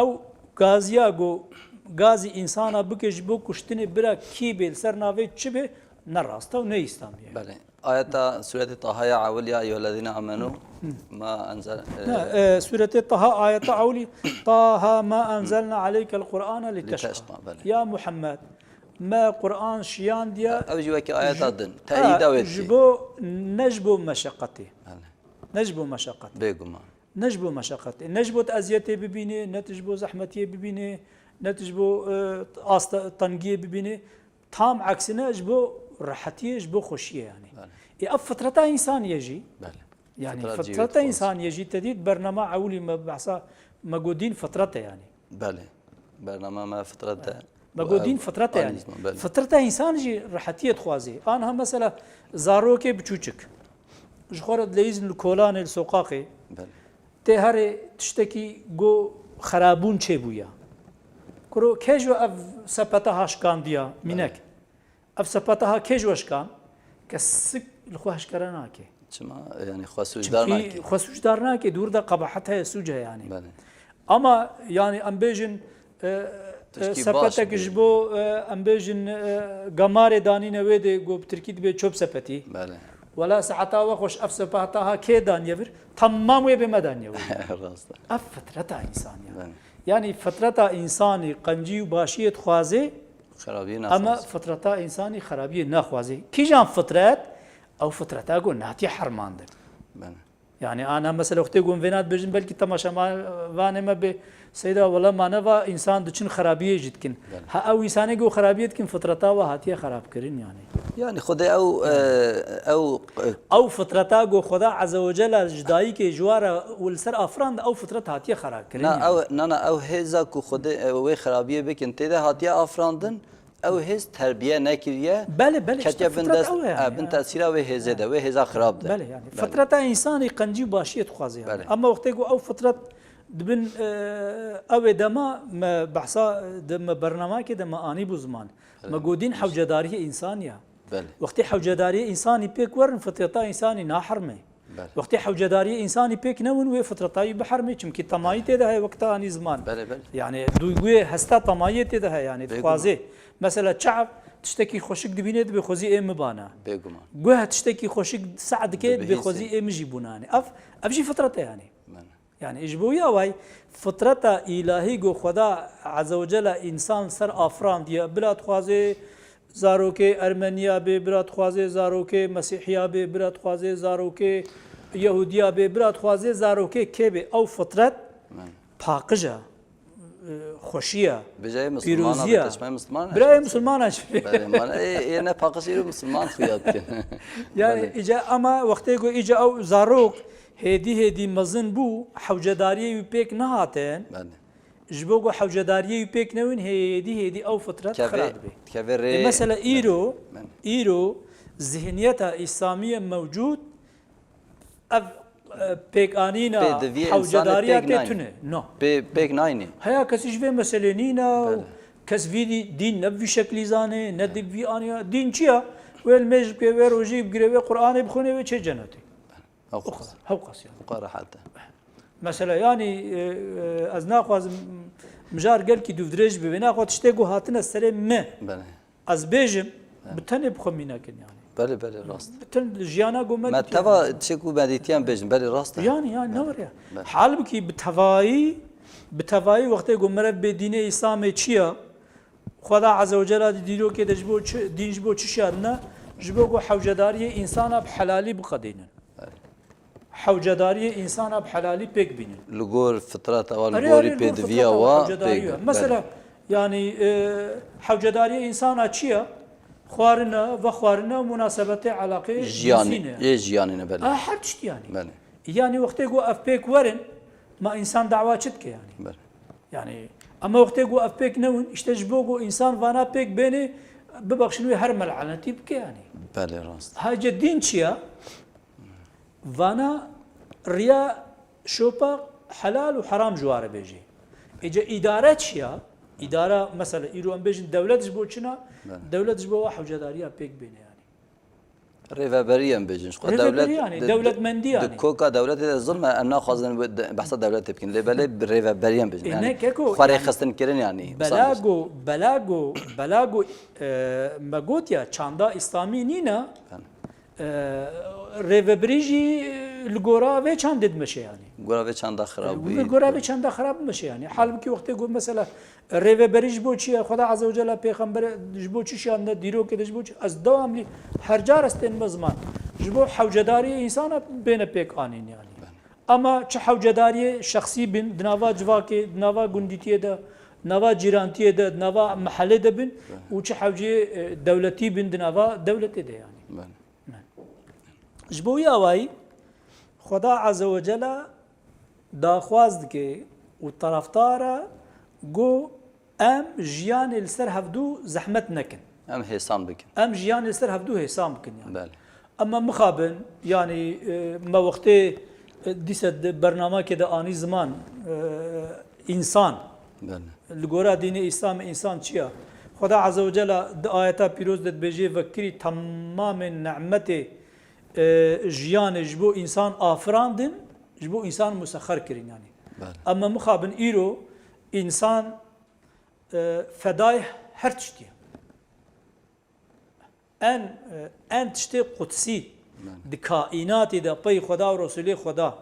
Ew gaziya ku gazî însana bike ji bo kuştinê bira kî bê, li ser navê çi bê, ne rast e û ne Îslamî ye. Belê. Ayeta Sûretê Taha ya ewil, ya eyyuhellezîne amenu, ma enzel-, e, Ne, e, Sûretê Taha ayeta ewilî, Taha ma enzelna aleykel Qur'ane li teşqa. Li teşqa, belê. Ya Muhammed, me Qur'an şiyandiye Ew jî wekî ayeta ji-, din. Ha, Teyîda wê ji dikî. Bo, ne ji bo meşeqetê. Belê. Ne ji bo meşeqetê. Bêguman. Ne ji bo meşeqetê. Ne ji bo tu eziyetê bibînê, ne tu ji bo zehmetiyê bibînê, ne tu ji bo, e, asta tengiyê bibînê. Tam eksine ji bo rehetiyê, ji bo xweşiyê yani. Belê. Ê ev fitreta însanî ye jî. Belê. Yani Fitret jî fitreta wê dixwaz. Însanî ye jî te dît bernama ewilî me behsa me got dîn fitret e yani. Belê. Bernama me fitret e. Me got dîn fitret e yani. Belê. Fitreta însan jî rehetiyê dixwazê. Anha mesela zarokê biçûçik. Ji xwe re dileyîzin li kolanê, li soqaqê. Belê. Tê herê tiştekî go xerabûn çêbûya. Kuro kê ji we ev sepeta ha şikandiya? Mînek. Belê. Ev sepeta ha kê ji we şikan? Kesik li xwe eşkere nake. Çima? Yani xwe sûcdar Çimkî nake. Xwe sûcdar nake, dûr de qebahet heye, sûc heye yani. Belê. Ama yani em bêjin, e, e, Tişkî baş sepetek bê. Ji bo, e, em bêjin, e, gemarê danîne wê dê, go bi tirkî dibê çöp sepeti. Belê. Wela saeta we xweş ev sepeta ha kê daniye vir? Tamam wê bê me daniye vir. Rast e. Ev fitreta însanî ye. Belê. Yani fitreta însanî qencî û başiyê dixwazê, Xerabiyê ama naxwazê. Fitreta însanî xerabiyê naxwazê. Kîjan fitret? Ew fitreta ku nehatiye hermandin. Belê. Yani ana mesela wextê ku em vêna dibêjin, belkî temaşevanê me bê, Seyda, wela ma neva însan diçin xerabiyê jî dikin. Belê. Ha ew însanê ku xerabiyê dikin, fitreta we hatiye xerabkirin yani. Yani Xwedê ew, e, ew, e, Ew fitreta ku Xweda Azze ve Celle ji dayikê ji wa re û li ser afirand, ew fitret hatiye xerabkirin Na, yani. Ew, na, na, ew hêza ku Xwedê, e, wê xerabiyê bikin, tê de hatiye afirandin, ew hêz terbiye nekiriye, Belê, belê, ketiye işte bin fitret dest, ew e yani, e, bin ya. Tesîra wê hêzê de, wê hêza xirab de. Belê yani. Belê. Fitreta însanî qencî û başiyê dixwaze yani. Belê. Ama wextê ku ew fitret dibin, e, ew ê dema me behsa de me bernameyekê de me anî bû ziman. Me Belê. Got dîn hewcedariyê însanî ya. Belê. Wextê hewcedariyê însanî pêk werin, fitreta însanî nahermê. Belê. Wextê hewcedariyê însanî pêk newin, wê fitreta wî bihermê, çimkî temayî tê de heye, wekta anî ziman. Belê, belê. Yani duyguyê hesta temayiyê tê de heye, yani Bêguman. Dixwazê. Mesela çav tiştekî xweşik dibîne, dibê xwezî ê min bana. Bêguman. Guh tiştekî xweşik seh dike, dibê xwezî ê min jî bûnane. Ev, ev jî fitret e yani. Belê. Yani ji bo ya way fitreta îlahî ku Xweda Azze ve Celle însan ser afirandiye, bila dixwaze zarokê Ermeniya bê, bila dixwaze zarokê Mesîhiya bê, bila dixwaze zarokê Yehudiya bê, bila dixwaze zarokê kê bê. Ew fitret Belê. Paqij e, e, xweşî ye, Bêje ê Misilmana pîrozî bê, ye. Te çima Misilman e? Birayê Misilmana jî bê. Belê, man, ê, ê ne paqij îro Misilman xuya dikin. Yani Belê. Îca ama wextê ku îca ew zarok hêdî hêdî mezin bû, hewcedariyê wî pêk nehatin. Belê. Ji bo ku hewcedariyê wî pêk newin, hêdî hêdî ew fitret Kevê, xira dibê. Kevê rê. E, mesela îro, Belê. Îro zihniyeta îslamî ye mewcûd, ev, e, pêkanîna Pê di vî hewcedariya insanê pêk tê nayne. Tune. No. Pê, pêk nayne. Heya kesî ji vê meselê nîne û Belê. Kes vî dî-, dîn ne bi vî şeklî zane, ne di vî aniya. Dîn çi ya? Wê li mêj bike, wê rojî bigire, wê Qur'anê bixwîne, wê çê cenetê. Ew O qas. Qas, hew qas yani. Qas rehet e. Mesela yani, e, e, ez naxwazim mijar gelkî dûvdirêj bibe. Naxwe tiştê ku hatine serê me. Belê. Ez bêjim, Belê. Bi tenê bi xwe mînekin yani. Belê, belê, rast. Bi ten jiyana ku me Me dîtiye teva yani. Çi ku me dîtiyan bêjim, belê rast e. Yani, yani, Belê. Ne var ya? Belê. Halbukî bi tevayî, bi tevayî wextê ku mirev bê dînê Îslamê çi ya? Xweda Azze ve Celle di dîrokê de ji bo çi, dîn ji bo çi şiyandine? Ji bo ku hewcedariyê însana bi helalî biqedînin. Hewcedariyê însana bi helalî pêk bînin. Li gor fitret ewa li Erê, gorî erê, li gor pêdiviya fitret ewa wa hewcedarî pêk ye. be. Mesela, yanî, e, hewcedariyê însana çi ye? Xwarine, vexwarine û munasebetê, eleqê Jiyanê, cinsî ne. Ê jiyanê ne belê. A, her tişt yanî. Belê. Yanî wextê ku ev pêk werin, ma însan dawa çi dike yanî? Belê. Yanî, ama wextê ku ev pêk newin, işte ji bo ku însan vana pêk bênê, bibexşin wê her melanetî bike yanî. Belê rast. Hece dîn çi ya? Vana riya şopa helal û heram ji ware bêjê. Êce îdare çi ya? Îdara, mesela, îro em bêjin dewlet ji bo çi ne? Belê. Dewlet ji bo wa hewcedariya pêk bêne yanî. Rêveberî em bêjin. Ji xwe Rêveberî dewlet yanî, di- dewletmendî yanî. Di koka dewletê de zilm e, em naxwazin wê de- behsa dewletê bikin. Lê belê bi rêveberî em bêjin. E, Yanî ne, keko, xwe yanî rêxistinkirin yanî. Belago, belago, belago, e, me got ya çanda îslamî nîne, e, rêvebirî jî li gora vê çandê dimeşe yanî. Gora vê çanda xirab bûyî. Li gora vê çanda xirab dimeşe yanî. Halbukî wextê ku mesela rêveberî ji bo çi ye? Xweda Azze ve Celle pêxember ji bo çi şiyandine dîrokê de ji bo çi? Ez dewamlî her car ez tênime ziman. Ji bo hewcedariyê însana bêne pêk anîn yanî. Ama çi hewcedariyê şexsî bin, di nava civakê, di nava gundîtiyê de, di nava cîrantiyê de, di nava mehelê de bin û çi hewceyê, e, dewletî bin, di nava dewletê de yanî. Belê. Ji bo wî awayî Xweda Azze ve Celle daxwaz dike û taraftar e ku em jiyanê li ser hevdû zehmet nekin. Em hêsan bikin. Em jiyanê li ser hevdû hêsan bikin yanî. Belê. Em me mixabin, yanî, e, me wextê, e, dîse di bernamekê de anî ziman, e, însan. Belê. Li gora dînê Îslamê însan çi ya? Xweda Azze ve Celle di ayeta pîroz de dibêje, vekirî temamên nimetê, e, jiyanê ji bo însan afirandin, ji bo însan musexer kirin yanî. Belê. Em me mixabin îro însan, e, fedayê her tiştî ye. En, e, en tiştê qudsî di kaînatê de pey Xweda û Resûlê Xweda,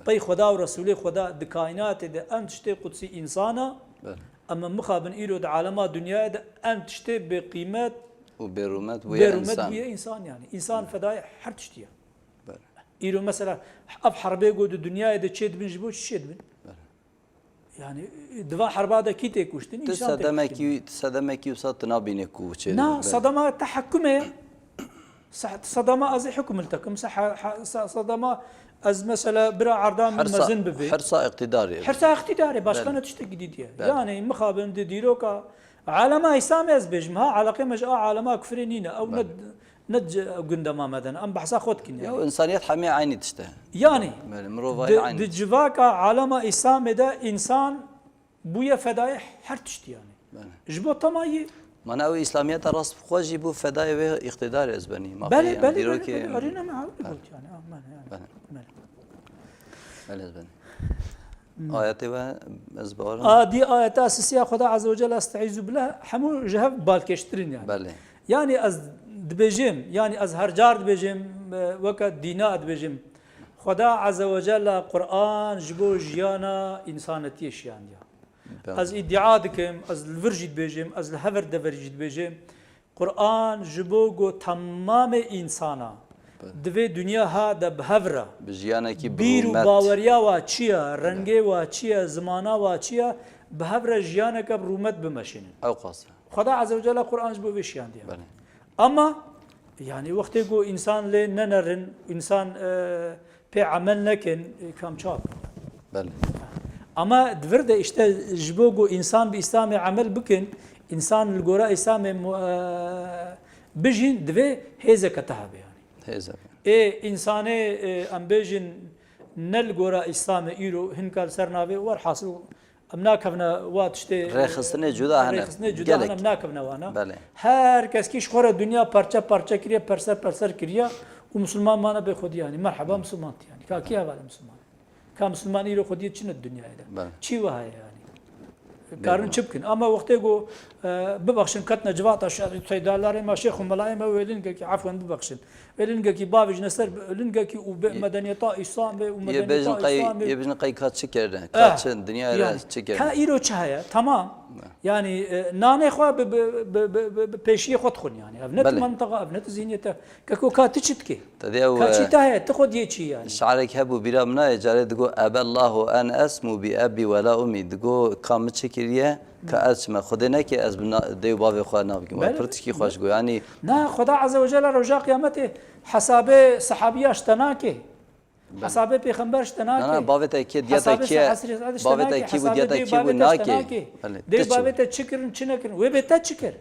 pey Xweda û Resûlê Xweda di kaînatê de en tiştê qudsî însan e. Belê. Em me mixabin îro di alema dinyayê de en tiştê bêqîmet, Û bêrûmet bûye bêrûmet însan. Bûye însan yanî. Însan fedayê her tiştî ye. Belê. Îro mesela ev herbê ku di dinyayê de çêdibin ji bo çi çêdibin? Belê. Yanî di va herba de kî tê kuştin? Tu Însan tê kuştin. sedemekî, tu sedemekî wisa tu nabîne ku çê Na, dibe. Sedama te hekûm e. Se-, Sedama ez ê hukm li tekim. Se-, ha-, ha-, se-, Sedama ez mesela bira erda min Hersa, mezin bibê. hersa iqtidarê. Hersa iqtidarê, başka Belê. ne tiştekî dîtiye. Belê. Yanî mixabin di dîroka alema Îslamê ez bêjim, ha, eleqê me ji a alema kufrê nîne. Ew ne, Belê. ne c-, gundema me de ne. Em behsa xwe dikin Ya yanî. însaniyet hemê eynî tişt e. Yanî Belê, mirovahî di, eynî di tişt. Civaka alema Îslamê de însan bûye fedayê her tiştî yanî. Belê. Ji bo temayî. Mana ew îslamiyeta rast bi xwe jî bû fedayê wê îqtidarê ez benî. Ma Belê, pê belê, dîrokê belê, belê. Erê ne me ewil got yanî. Ah, belê, belê. Belê. Belê. Belê ez benî. Ayetê we ez bawerim. A di ayeta sisiya Xweda Azze ve Celle, estaizu billah, hemû ji hev balkêştirin yanî. Belê. Yanî ez dibêjim, yanî ez her car dibêjim, e, weke dîna dibêjim. Xweda Azze ve Celle Quran ji bo jiyana însanetiyê şiyandiya. Belê. Ez îdia dikim, ez li vir jî dibêjim, ez li hever deverî jî dibêjim. Quran ji bo ku temamê însana di vê dinya ha de bi hev re Bi jiyanekî bi bîr û rûmet. Baweriya wa çi ye, rengê wa çi ye, zimana wa çi ye, bi hev re jiyaneke bi rûmet bimeşînin. Ew qas e. Xweda Azze ve Celle Quran ji bo vê şiyandiye. Belê. Ama yanî wextê ku însan lê nenerin, însan, e, pê emel nekin, e, kam çap. Belê. Ama di vir de işte ji bo ku însan bi Îslamê emel bikin, însan li gora Îslamê mu-, e, bijîn, divê hêzeke te hebe yanî. Hêz e. Ê însanê, e, em bêjin ne li gora Îslamê îro hinka li ser navê werhasil em nakevne wa tiştê, Rêxistinê cuda hene. Rêxistinê cuda hene, Gelek. Em nakevne wana. Belê. Her kes kî ji xwe re dinya parçe parçe kiriye, perser perser kiriye û misilman mane bê xwedî yanî. Merheba misilman tî yanî. Ka kî hevalê misilman? Ka misilman îro xwediyê çi ne di dinyayê de? Belê. Çi wiha ye yanî? Karin çi bikin? Ama wextê ku, e, bibexşin ketine civata şerî, teydalarê me, şêx û melayê me wê lingekî, efwen bibexşin. Wê lingekî bavêjine ser lingekî û bê medeniyeta Îslam bê û Yê medeniyeta bêjin qey, Îslam bê. Yê bêjin qey ka çi kirine? Eh, Ka çi dinyayê yanî, re çi kirine? Ka îro çi heye? Tamam. Yani, e, nanê xwe bi, bi, bi, bi, bi, bi pêşiyê xwe dixwin yani. Ev ne tu Belê. Mantiqa, ev ne tu zihniyete. Keko ka tu çi dikê? Tedê ew, Ka çî e, te heye, tu xwe diyê çi yani? Şarek hebû bîra min nayê, carê digo, "Ebellahu en esmu bi ebî we la umî." Digo, "Ka min çi kiriye, ka ez çime. Xwedê neke ez bi na-, dê û bavê xwe nabikim." Belê. Pir tişkî xweş got. Yani Na, Xweda Azze ve Celle roja qiyametê hesabê sehabiya ji te nake. Belê. Hesabê pêxember ji te nake. Na, na, bavê te kê, diya te Hesabê kê, se-, hesrê, hesrê bavê te nake, kî bû, hesabê diya te dê kî bû, bavê te ji te nake. Nake. Belê. Dê Tê çi bavê bû? Te çi kirin, çi nekirin. Wê bê te çi kir?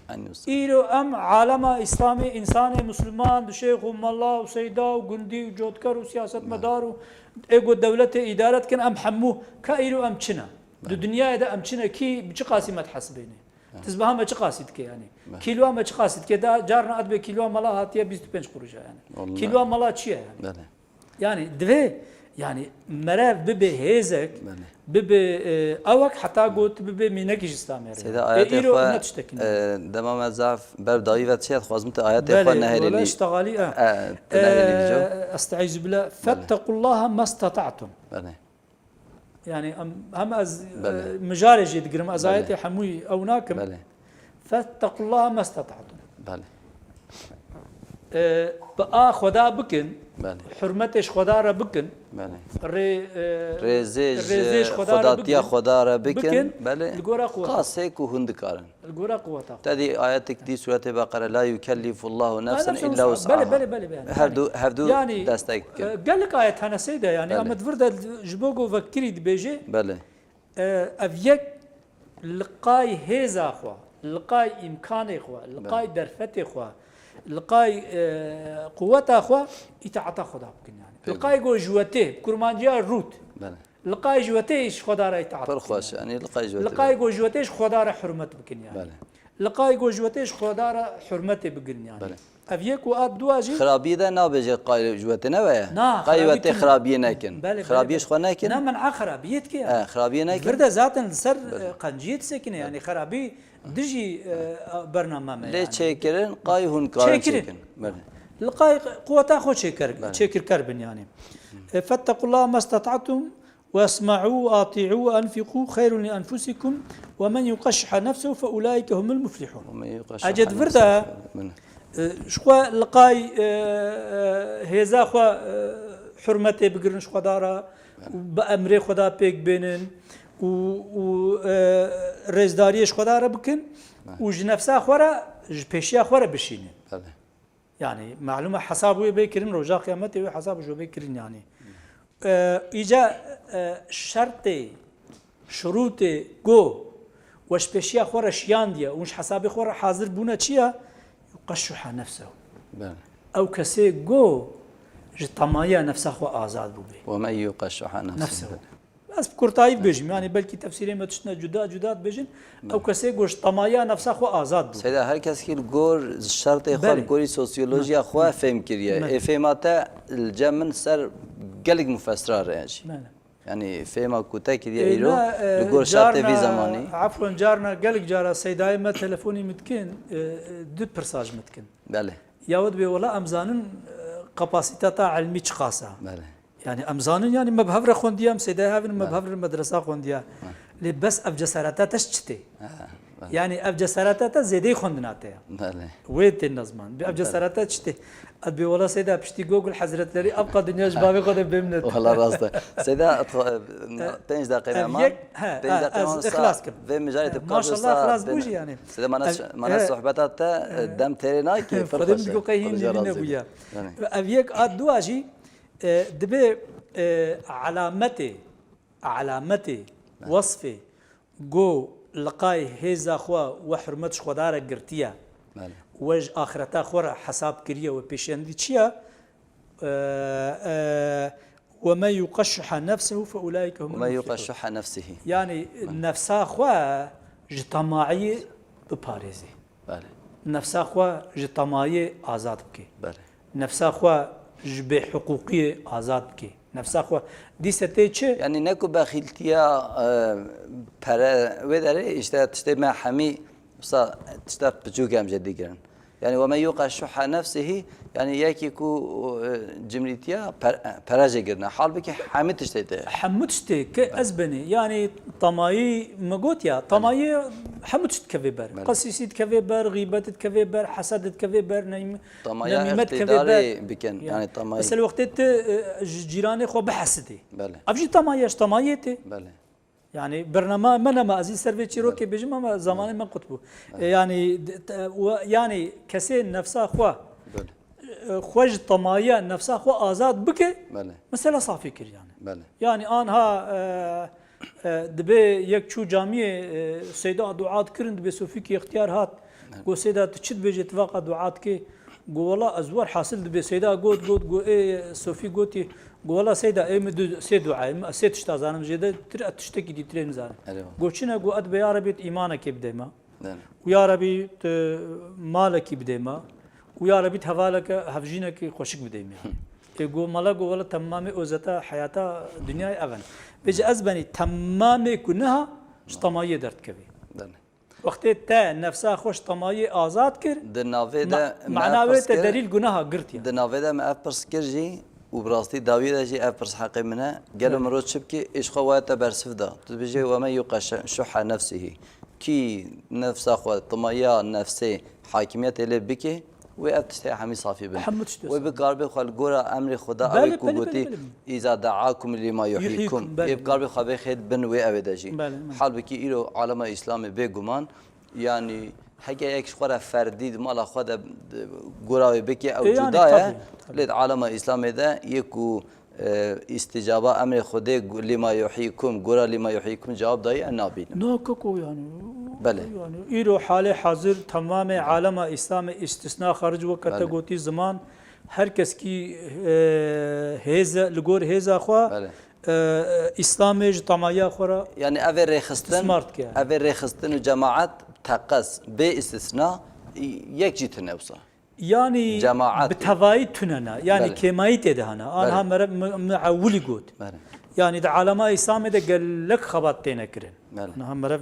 Anlıyorsun. Îro em alema Îslamê, însanê Musliman, di şêx û mela û seyda û gundî û cotker û siyasetmedar û ê ku dewletê îdare dikin, em hemû ka îro em çi ne? Di Belê. Dinyayê de em çi ne? Kî bi çi qasî me dihesibêne? Belê. Tizbiha me çi qasî dike yani? Belê. Kîloa me çi qasî dike? Da carna adbê kîloa mela hatiye bîst û pênc qurûşa yani. Vallahi. Kîloa mela çi ye yani? Belê. Yani divê, yani merev bibe hêzek, Belê. Bibe, e, ewek heta got bibe mînekî ji Îslamê re. Seyda E, ayetê îro xwe, ne tiştekî ne. E, dema me zaf ber dayî ve çiye dixwazim te ayetê xwe Belê, neherînî. Wele iştegalî, e. E, tu neherînî jo. E, estaizu billah. Belê. Fettaqullaha mastata'tum. Belê. Yani em, hem ez, Belê. E, mijarê jê digirim, ez Belê. Ayetê hemûyî ew nakim. Belê. Fettaqullaha mastata'tum. Belê. E, bi a Xweda bikin, Belê. Hurmetê ji Xweda re bikin, Belê. Rê, e, Rêzê ji rêzê ji Xweda re Xwedatiya bikin, Xweda re bikin, bikin, Belê. Li gora quweta. Qasê ku hûn dikarin. Li gora quweta xwe. Te dî ayetek dî Sûretê Beqere, "La yukellifullahu nefsen illa wus'aha." Belê, belê, belê, belê. Her du, hevdu Yani, destek dikin. E, gelek ayet hene Seyda, yani, Belê. Em di vir de ji bo ku vekirî dibêje, Belê. E, ev yek li qay hêza xwe, li qay îmkanê xwe, li Belê. Qay derfetê xwe, li qay, e, quweta xwe îtaeta Xweda bikin, yani. Pêk. Li qay go ji wetê, kurmanciya rût. Belê. Li qay ji wetê ji Xweda re îtaet Pir bikin, xweş, yani. Yani, li qay ji wetê Li qay de. Go ji wetê ji Xweda re hurmet bikin, yani. Belê. Li qay go ji wetê ji Xweda re hurmetê bigirin, yani. Belê. Ev yek û a dua jî Xirabiyê de nabêje qay ji wetê ne weye? Na, Qay xirabî wetê tune. Xirabiyê nekin. Belê, belê, Xirabiyê belê. Ji xwe nekin. Na, men'a xirabiyê dike, yani. E, xirabiyê nekin. Vir de zaten li ser, Belê. E, qenciyê disekine, yani. Xirabî dijî, e, bername me, Lê yani. Çêkirin, qay hûn karin Çêkirin. Çêkin. Belê. Li qay quweta xwe çêker, Belê. Çêkirker bin, yani. E, fettaqullaha mastata'tum. Wesma'u, ati'u, enfiqu, xeyrun li enfusikum, ve men yuqe şuha nefsehu fe ulaike humul muflihun. Ve men yuqe şuha Ecê di vir de, nefsehu, e, ji xwe li qay, e, e, hêza xwe, e, hurmetê bigirin ji Xweda re, û bi emrê Xweda pêk bênin, û, û, e, rêzdariyê ji Xweda re bikin, û ji nefsa xwe re, ji pêşiya xwe re bişînin. Belê. Yani, malum e hesab wê bê kirin, roja qiyametê wê hesab ji wê bê kirin, yani. E, îca, e, şertê, şurûtê go we ji pêşiya xwe re şiyandiye û ji hesabê xwe re hazir bûne çi ye? Yuqe şuha nefsehu. Belê. Ew kesê go ji temayiya nefsa xwe azad bûbe. Ve men yuqe şuha nefsehu. Nefsehu. Ez bi kurtayî bibêjim, yani belkî tefsîrê me tiştine cuda cuda dibêjin. Belê. Ew kesê go ji temayiya nefsa xwe azad bû. Seyda, her kes ki li gor şertê xwe, Belê. Li gorî sosyolojiya xwe fêm kiriye. Belê. Ê fêma te li cem min ser gelek mufesira re jî. Belê. Yani fêma ku te kiriye Ê, îro, na, e, li gor şertê vî carna, zemanî. Efwen, carna gelek cara Seydayê me telefonî min dikin, e, e, du pirsa ji min dikin. Belê. Ya we dibê, wela em zanin, e, kapasiteta ilmî çiqas e. Belê. Yani em zanin, yani me bi hev re xwendiye, em sêdayê hev in, me bi Belê. Hev re medresa xwendiye. Hı. Lê bes ev cesareta te ji çi tê? Ha, belê. Yani ev cesareta te zêdeyî xwendina te ye. Belê. Wê tê nezman. Bi ev Belê. Cesareta çi tê? Ez bê wela Seyda piştî Gogul Hezretlerî ev qad dinya ji bavê xwe de bêmnet. Wela rast e. Seyda, pênc deqe me man. Ev yek, he, Pênc he, deqe ez man ixlas sa kim. Vê mijarê te bikar Maşallah, sa ixlas bû bêne. Jî yani. Seyda, mana Ev, s-, mana he. Sohbeta te, He. Dem têrê nakê, pir Xwedê xweş min e. Digo qey hîn Xwedê jî razî be. Yani. Ev yek a dua jî, e, dibe, e, alametê, alametê, Belê. Wesfê, go liqay hêza xwe we hurmet ji Xweda re girtiye, Belê. We ji axireta xwe re hesab kiriye, we pêşendî çi ye? E, e, "Ve men yuqe şuha nefsehu fe ulaike humul Ve men yuqe muflihun." Şuha nefsihi. Yani Belê. Nefsa xwe ji temayê biparêzê. Belê. Nefsa xwe ji temayê azad bike. Belê. Nefsa xwe ji bêhiqûqiyê azad bike. Nefsa xwe dîse tê çi? Yani ne ku bexîltiya, e, pere wê derê, işte tiştê me hemî wisa tişta piçûk em jê digirin. Yani "Ve men yuqa şuha nefsihi", yani yekî ku, e, cimrîtiya per-, pere jê girine. Halbikî hemî tiştê te. Hemû tiştê ke ez benî. Yani temayî me got ya, temayî Hemû tişt dikeve ber. Belê. Qesîsî dikeve ber, xîbet dikeve ber, hesed dikeve ber, nem-, Tamaya nemîmet dikeve ber. Îqtîdarê bikin, Ya. yani tamayî. Mesela wextê tu, e, ji cîranê xwe bihesidî. Belê. Ev jî tamayî ye, ji tamayê tê. Belê. Yani bernama me nema, ez ê ser vê çîrokê Belê. bêjim ama zamanê Belê. me qut bû. Belê. E, yani, d-, t-, we, yani kesê nefsa xwe, Belê. e, xwe ji tamayiya nefsa xwe azad bike, Belê. mesela safî kir yani. Belê. Yani anha, e, e, dibê yek çû camiyê, e, Seyda dua dikirin, dibê Sofîkî Extiyar hat. Belê. Got, "Seyda, tu çi dibêjî, tu vaqa dua dikê?" Got, "Wela ez wer hasil dibê." Seyda got, got, got, ê Sofî gotî, got, "Wela Seyda, ê min du sê dua ye, min sê tişta zanim jê de, tir ez tiştekî dîtirê nizanim." Erê. Got, "Çi ne?" Got, "Ez dibê ya Rebî tu îmanekê bidê me. Belê. Û ya Rebî tu malekî bidê me. Û ya Rebî tu hevaleke, hevjînekî xweşik bidê me." Ê got, "Mala got, wela temamê ozeta heyata dinyayê ev in." Vêce ez benî temamê guneha ji tamayiyê derdikevî. Belê. Wextê te nefsa xwe ji tamayê azad kir, Di navê de ma-, me mana ev wê pirs te kir, delîl guneha girtiye. Di navê de me ev pirs kir jî û bi rastî dawiyê de jî ev pirs heqê min e. Gelo Evet. mirov çi bike, êş xwe waya te bersiv da. Tu dibêjê, "Ve men yuqa şe-, şuha nefsihî." Kî nefsa xwe, timayiya nefsê, hakimiyetê lê bike, wê ev tiştê hemî safî bin. Hemû tiştê Wê safî. bikaribê xwe li gora emrê Xweda Belê, ew ku belê, gotî, belê, belê. "Îza da'akum lima yuhyikum." Yuhyikum, belê, Ê bikaribê belê. xwe bêxêt bin wê ew ê de jî. Belê, belê. Halbikî îro alema Îslamê bêguman, yanî heke yek ji xwe re ferdî di mala xwe de, de gora wê bike, ew Ê, yanî, cuda ye. tabî, tabî. Lê di alema Îslamê de yê ku, e, îstîcaba emrê Xwedê gu-, lima yuhyikum, gora lima yuhyikum cewab dayî, e, nabînim. Na keko yani. Belê. Yani, îro halê hazir temamê alema Îslamê îstisna xaric weke te Belê. gotî ziman, her kes kî, e, hêze, li gor hêza xwe, Belê. e, Îslamê ji tamayiya xwe re Yani ev ê rêxistin, istismar dike yani. ev ê rêxistin û cemaet teqez, bê îstisna, yek jî tune wisa. Yani Cemaet. bi tevayî tune ne. Yani Belê. kêmayî tê de hene. Anha Belê. mere mi, mi ewilî got. Belê. Yani di alema Îslamê de gelek xebat têne kirin. Belê. Anha mere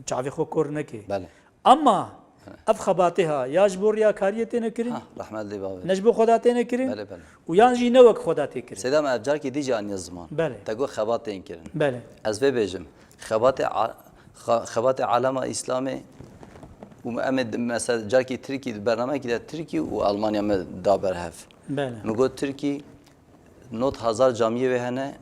çavê xwe kor neke. Belê. Ama Belê. ev xebatê ha, ya ji bo riyakariyê têne kirin. Ha, rahmet lê bavê. Ne ji bo Xweda têne kirin. Belê, belê. Û yan jî ne wek Xweda tê kirin. Seyda me ev carkê dî jî aniye ziman. Belê. Te got xebat tên kirin. Belê. Ez vê bêjim. Xebatê a-, xa-, xebatê alema Îslamê û em ê di-, mesela carkî Tirkî di bernameyekî de Tirkî û Almanya me da berhev. Belê. Min got Tirkî not hezar camiyê wê hene,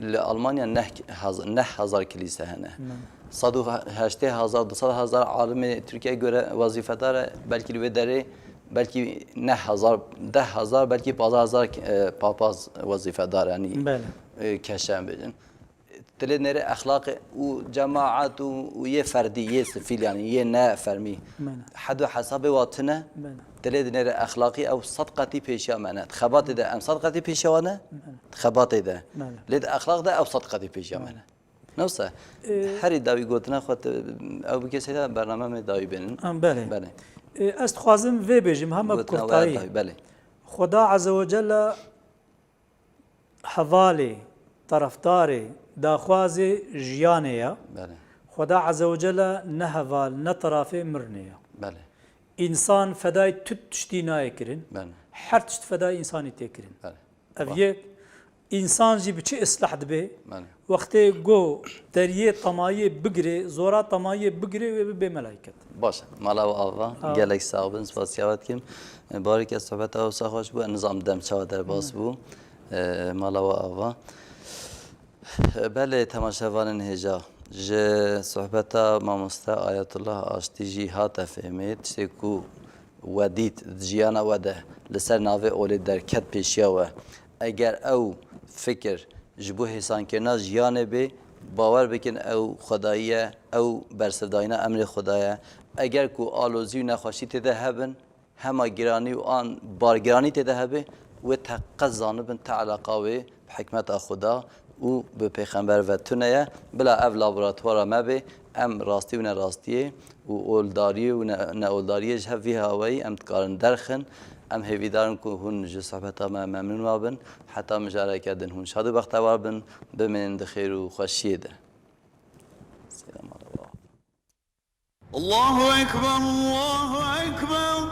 li Almanya neh haz-, neh hezar kilîse hene. Belê. Sed û heştê hezar, du sed hezar alimê Tirkiyeyê göre wezîfedar e, belkî li wê derê belkî neh hezar, deh hezar, belkî pazdeh hezar, e, papaz wezîfedar e, yanî, Belê. e, keşe em bêjin. Dilê nêrê exlaqê û cemaet û, û yê ferdî, yê sifîl, yanî yê ne fermî. Belê. Hed û hesabê wa tune, Belê. dilê di nêrê exlaqî ew sed qetî pêşiya me ne. Di xebatê de em sed qetî pêşiya wan ne, Belê. di xebatê de. Belê. Lê di exlaq de ew sed qetî pêşiya me ne. Belê. Ne wisa, Ee, herî dawî gotina xwe te, ew bike seyda bername me dawî bênin. Em, belê. Belê. Ee, ez dixwazim vê bêjim, hema Gotina we kurtayî. dawî, belê. Xweda Azze ve Celle hevalê, terefdarê, daxwazê jiyanê ye. Belê. Xweda Azze ve Celle ne heval, ne terafê mirinê ye. Belê. Însan fedayê tu tiştî nayê kirin. Belê. Her tişt fedayê însanî tê kirin. Belê. Ev Belê. yek, însan jî bi çi islah dibe? Belê. Wextê go deriyê temayê bigirê, zora temayê bigirê, wê bibe melayket. Baş e. Mala we ava. Ava. Gelek sax bin, spasiya we dikim. Barî ke sohbeta we wisa xweş bû, ez nizam dem çawa derbas Hı. bû. E, mala we ava. Belê, temaşevanên hêja, ji sohbeta mamoste Ayetullah Aştî jî hate fêmê, tiştê ku we dît di jiyana we de li ser navê olê derket pêşiya we. Eger ew fikir ji bo hêsankirina jiyanê bê, bawer bikin ew xwedayî ye, ew bersivdayîna emrê Xweda ye. Eger ku alozî û nexweşî tê de hebin, hema giranî û an bargiranî tê de hebe, wê teqez zanibin te eleqa wê bi hikmeta Xuda û bi pêxember ve tune ye. Bila ev laboratwara me bê, em rastî û nerastiyê û oldariyê û ne, neoldariyê ji hev vî hawayî em dikarin derxin. Em hêvîdar in ku hûn ji sohbeta me memnûn mabin. Heta mijareke din hûn şad û bextewar bin, bimînin di xêr û xweşiyê de. Selam aleyküm. Allahu Ekber, Allahu Ekber.